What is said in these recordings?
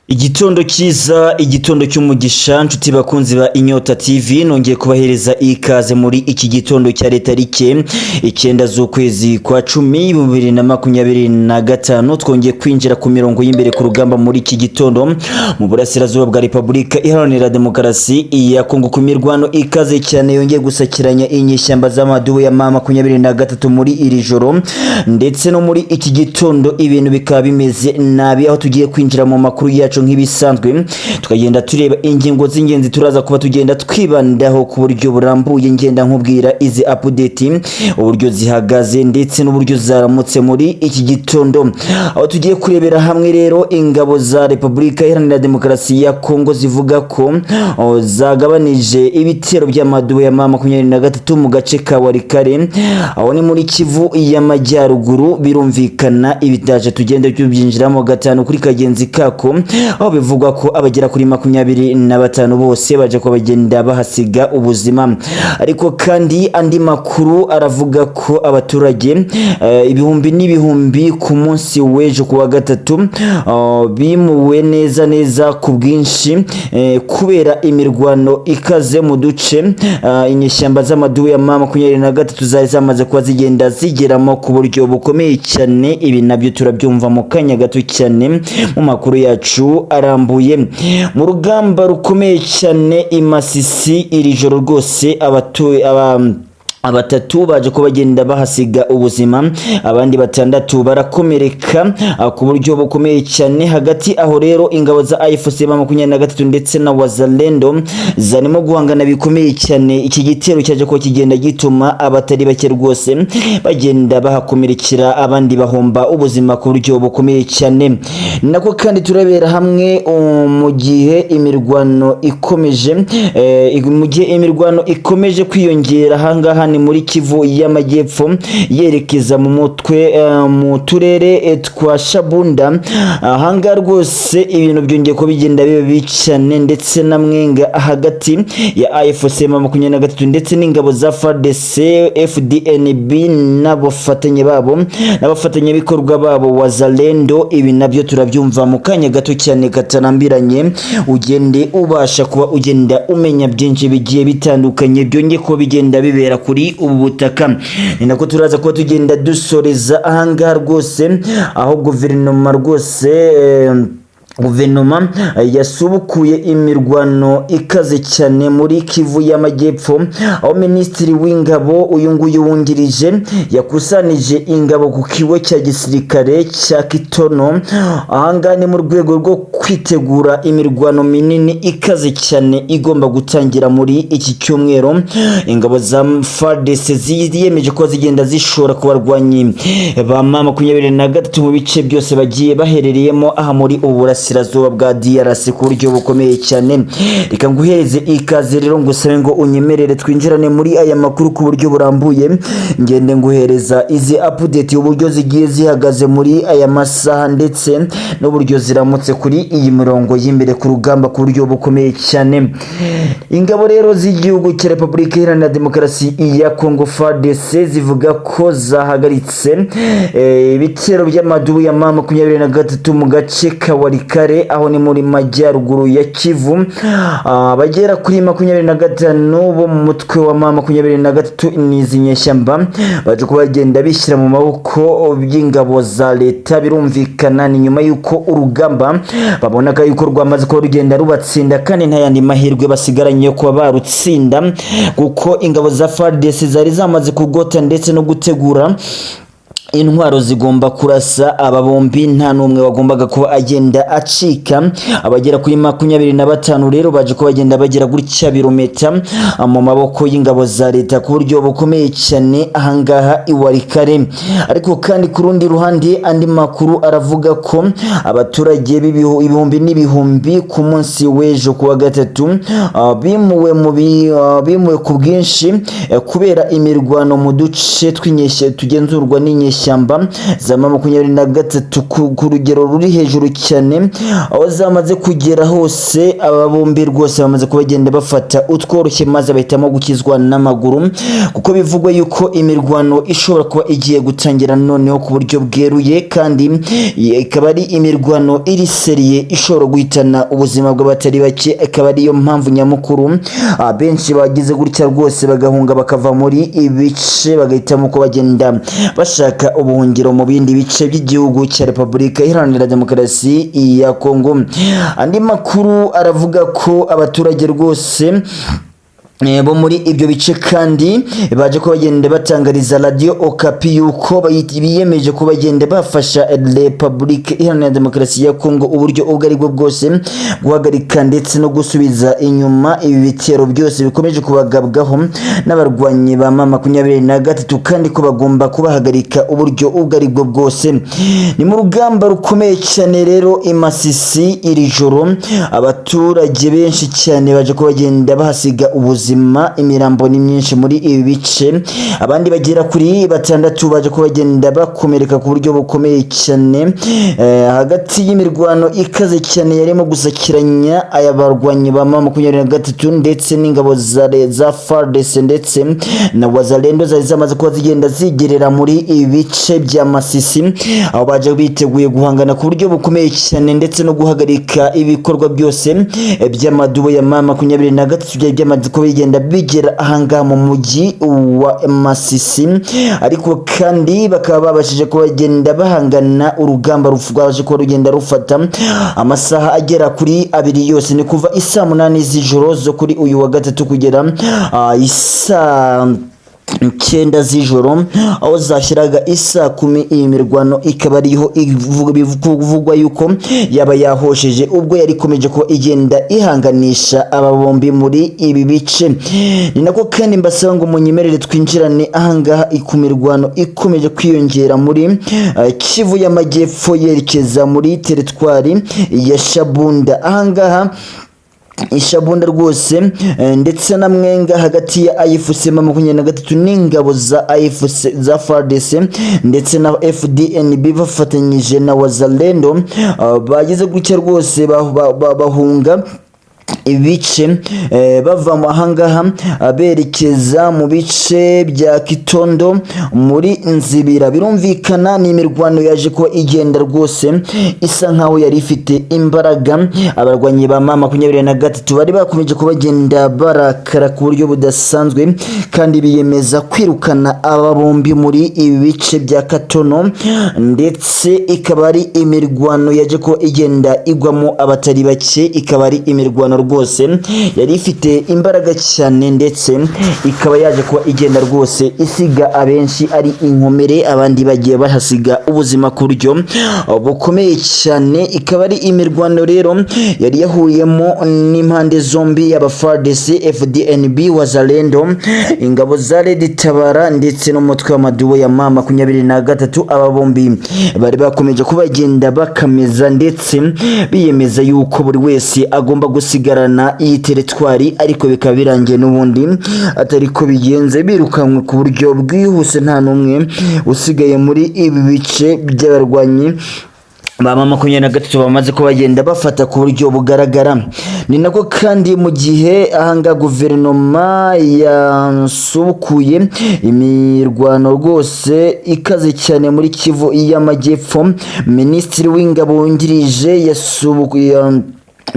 Igitondo cyiza, igitondo cy'umugisha, nshuti bakunzi ba Inyota TV, nongeye kubahereza ikaze muri iki gitondo cya tariki 9 z'ukwezi kwa 10 2025. Twongeye kwinjira ku mirongo y'imbere ku rugamba muri iki gitondo mu burasirazuba bwa Repubulika Iharanira Demokarasi ya Kongo, ku mirwano ikaze cyane yongeye gusakiranya inyeshyamba z'amadubu ya M23 muri iri joro ndetse no muri iki gitondo. Ibintu bikaba bimeze nabi, aho tugiye kwinjira mu makuru yacu nk'ibisanzwe, tukagenda tureba ingingo z'ingenzi turaza kuba tugenda twibandaho ku buryo burambuye. Ngenda nkubwira izi update uburyo zihagaze ndetse n'uburyo zaramutse muri iki gitondo, aho tugiye kurebera hamwe rero ingabo za Repubulika Iharanira Demokarasi ya Kongo zivuga ko zagabanije ibitero by'amadubu ya M23 mu gace ka Walikale, aho ni muri Kivu y'Amajyaruguru. Birumvikana ibitaje tugenda tubyinjiramo gatanu kuri kagenzi kako, aho bivugwa ko abagera kuri 25 bose baje kuba bagenda bahasiga ubuzima. Ariko kandi andi makuru aravuga ko abaturage ibihumbi n'ibihumbi ku munsi w'ejo ku wa gatatu bimuwe neza neza ku bwinshi kubera imirwano ikaze mu duce inyeshyamba z'amadubu ya M23 zari zamaze kuba zigenda zigeramo ku buryo bukomeye cyane. Ibi nabyo turabyumva mu kanya gato cyane mu makuru yacu arambuye. Mu rugamba rukomeye cyane i Masisi iri joro rwose, abatuye aba batatu baje kuba bagenda bahasiga ubuzima, abandi batandatu barakomereka ku buryo bukomeye cyane. Hagati aho rero, ingabo za AFC M23 ndetse na Wazalendo zarimo guhangana bikomeye cyane. Iki gitero cyaje kuba kigenda gituma abatari bake rwose bagenda bahakomerekera, abandi bahomba ubuzima ku buryo bukomeye cyane. Nako kandi turebera hamwe mu gihe imirwano ikomeje mu gihe imirwano ikomeje kwiyongera ahangaha ni muri Kivu y'Amajyepfo, yerekeza mu mutwe mu turere twa Shabunda. Ahangaha rwose ibintu byongeye kuba bigenda biba bibi cyane, ndetse na Mwenga, hagati ya AFC M23 ndetse n'ingabo za FARDC, FDNB n'abafatanya babo n'abafatanyabikorwa babo Wazalendo. Ibi nabyo turabyumva mu kanya gato cyane katarambiranye, ugende ubasha kuba ugenda umenya byinshi bigiye bitandukanye byongeye kuba bigenda bibera kuri ubu butaka. Ni nako turaza kuba tugenda dusoreza ahangaha rwose, aho guverinoma rwose guverinoma yasubukuye imirwano ikaze cyane muri Kivu y'Amajyepfo, aho minisitiri w'ingabo uyu nguyu wungirije yakusanije ingabo ku kigo cya gisirikare cya Kitono. Ahangaha ni mu rwego rwo kwitegura imirwano minini ikaze cyane igomba gutangira muri iki cyumweru. Ingabo za FARDC ziyemeje ko zigenda zishora ku barwanyi ba M23 mu bice byose bagiye baherereyemo aha muri ubu burasirazuba bwa DRC ku buryo bukomeye cyane. Reka nguhereze ikaze rero, ngusabe ngo unyemerere twinjirane muri aya makuru ku buryo burambuye, ngende nguhereza izi update uburyo zigiye zihagaze muri aya masaha ndetse n'uburyo ziramutse kuri iyi mirongo y'imbere ku rugamba ku buryo bukomeye cyane. Ingabo rero z'igihugu cya Repubulika Iharanira Demokarasi ya Kongo, FARDC, zivuga ko zahagaritse ibitero by'amadubu ya M23 mu gace ka Walikale, aho ni muri majyaruguru ya Kivu. Abagera kuri 25 bo mu mutwe wa M23, n'izi nyeshyamba, baje kuba bagenda bishyira mu maboko y'ingabo za leta. Birumvikana ni nyuma y'uko urugamba babonaga yuko rwamaze kuba rugenda rubatsinda, kandi nta yandi mahirwe basigaranye yo kuba barutsinda, kuko ingabo za FARDC zari zamaze kugota ndetse no gutegura intwaro zigomba kurasa aba bombi, nta n'umwe wagombaga kuba agenda acika. Abagera kuri 25 rero baje kuba bagenda bagera gutya birometa mu maboko y'ingabo za leta ku buryo bukomeye cyane ahangaha i Walikale. Ariko kandi ku rundi ruhande, andi makuru aravuga ko abaturage ibihumbi n'ibihumbi ku munsi w'ejo ku wa gatatu bimuwe ku bwinshi kubera imirwano mu duce tw'inyeshya tugenzurwa n'inyeshyamba nyeshyamba za M23 ku rugero ruri hejuru cyane, aho zamaze kugera hose. Aba bombi rwose bamaze kubagenda bafata utworoshye, maze bahitamo gukizwa n'amaguru, kuko bivugwa yuko imirwano ishobora kuba igiye gutangira noneho ku buryo bweruye, kandi ikaba ari imirwano iri sérieux ishobora guhitana ubuzima bw'abatari bake. Ikaba ariyo mpamvu nyamukuru benshi bagize gutya rwose bagahunga, bakava muri ibice, bagahitamo ko bagenda bashaka ubuhungiro mu bindi bice by'igihugu cya Repubulika Iharanira Demokarasi ya Kongo. Andi makuru aravuga ko abaturage rwose bo muri ibyo bice kandi baje ko bagenda batangariza Radio Okapi yuko biyemeje ko bagenda bafasha Republika Iharanira Demokarasi ya Kongo uburyo ubwo aribwo bwose guhagarika ndetse no gusubiza inyuma ibi bitero byose bikomeje kubagabwaho n'abarwanyi ba M23, kandi ko bagomba kubahagarika uburyo ubwo aribwo bwose. Ni mu rugamba rukomeye cyane rero i Masisi iri joro. Abaturage benshi cyane baje ko bagenda bahasiga ubuzima, imirambo ni myinshi muri ibi bice. Abandi bagera kuri batandatu baje ko bagenda bakomereka ku buryo bukomeye cyane, hagati y'imirwano ikaze cyane yarimo gusakiranya aya barwanyi ba M23 ndetse n'ingabo za FARDC ndetse na Wazalendo zari zamaze kuba zigenda zigerera muri ibi bice bya Masisi, aho baje biteguye guhangana ku buryo bukomeye cyane ndetse no guhagarika ibikorwa byose by'amadubo ya M23 byari byamaze kuba bigenda bigera ahangaha mu mujyi wa Masisi. Ariko kandi bakaba babashije kuba bagenda bahangana urugamba rwaje kuba rugenda rufata amasaha agera kuri 2 yose. Ni kuva isaa 8 z'ijoro zo kuri uyu wa gatatu kugera isaa 9 z'ijoro, aho zashyiraga isaa 10. Iyi mirwano ikaba ariho bivugwa yuko yaba yahosheje, ubwo yari ikomeje kuba igenda ihanganisha aba bombi muri ibi bice. Ni nako kandi mbasaba ngo munyemerere twinjirane ahangaha ku mirwano ikomeje kwiyongera muri Kivu y'Amajyepfo, yerekeza muri teritwari ya Shabunda. Ahangaha Ishabunda rwose ndetse na Mwenga, hagati ya AFC M23 n'ingabo za AFC za FARDC ndetse na FDNB bafatanyije na Wazalendo, bagize gutya rwose bahunga ibice, bava mu ahangaha berekeza mu bice bya Kitondo muri Nzibira. Birumvikana ni imirwano yaje kuba igenda rwose isa nkaho yari ifite imbaraga. Abarwanyi ba M23 bari bakomeje kubagenda barakara ku buryo budasanzwe, kandi biyemeza kwirukana aba bombi muri ibi bice bya Katono, ndetse ikaba ari imirwano yaje kuba igenda igwamo abatari bake. Ikaba ari imirwano rwose yari ifite imbaraga cyane, ndetse ikaba yaje kuba igenda rwose isiga abenshi ari inkomere, abandi bagiye bahasiga ubuzima ku buryo bukomeye cyane. Ikaba ari imirwano rero yari yahuriyemo n'impande zombi, yaba FARDC, FDNB, Wazalendo, ingabo za Red Tabara ndetse n'umutwe w'amadubo ya M23. Aba bombi bari bakomeje kubagenda bakameza, ndetse biyemeza yuko buri wese agomba gusigarana iyi teritwari, ariko bikaba birangiye n'ubundi atari ko bigenze, birukanwe ku buryo bwihuse, nta n'umwe usigaye muri ibi bice by'abarwanyi ba M23 bamaze kuba bagenda bafata ku buryo bugaragara. Ni nako kandi mu gihe ahangaha guverinoma yasubukuye imirwano rwose ikaze cyane muri Kivu y'Amajyepfo, minisitiri w'ingabo wungirije yasubukuye,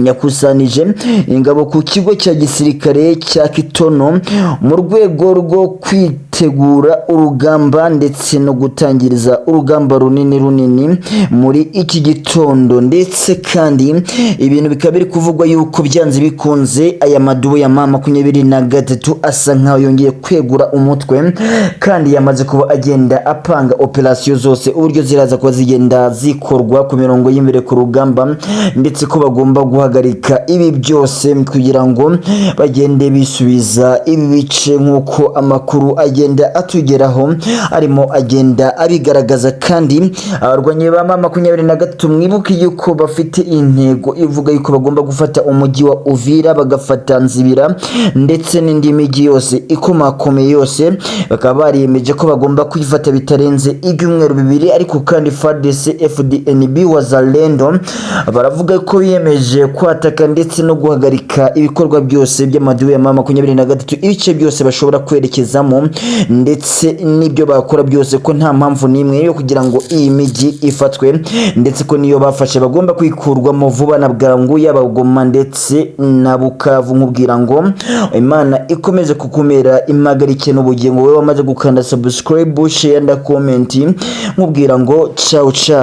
yakusanije ingabo ku kigo cya gisirikare cya Kitono mu rwego rwo kwitegura urugamba ndetse no gutangiriza urugamba runini runini muri iki gitondo. Ndetse kandi ibintu bikaba biri kuvugwa yuko byanze bikunze aya madubu ya M23 asa nkaho yongeye kwegura umutwe, kandi yamaze kuba agenda apanga operasiyo zose uburyo ziraza kuba zigenda zikorwa ku mirongo y'imbere ku rugamba, ndetse ko bagomba guhagarika ibi byose kugira ngo bagende bisubiza ibi bice, nk'uko amakuru agenda agenda atugeraho arimo agenda abigaragaza. Kandi abarwanyi ba M23, mwibuke yuko bafite intego ivuga yuko bagomba gufata umujyi wa Uvira, bagafata Nzibira ndetse n'indi mijyi yose ikomakomeye yose, bakaba bariyemeje ko bagomba kuyifata bitarenze ibyumweru 2. Ariko kandi FARDC, FDNB, Wazalendo baravuga ko biyemeje kwataka ndetse no guhagarika ibikorwa byose by'amadubu ya M23, ibice byose bashobora kwerekezamo ndetse n'ibyo bakora byose, ko nta mpamvu n'imwe yo kugira ngo iyi mijyi ifatwe, ndetse ko niyo bafashe bagomba kwikurwamo vuba na bwangu, yaba Goma ndetse na Bukavu. Nkubwira ngo Imana ikomeze kukumera impagarike n'ubugingo, wowe wamaze gukanda subscribe, share na comment. Nkubwira ngo ciao ciao.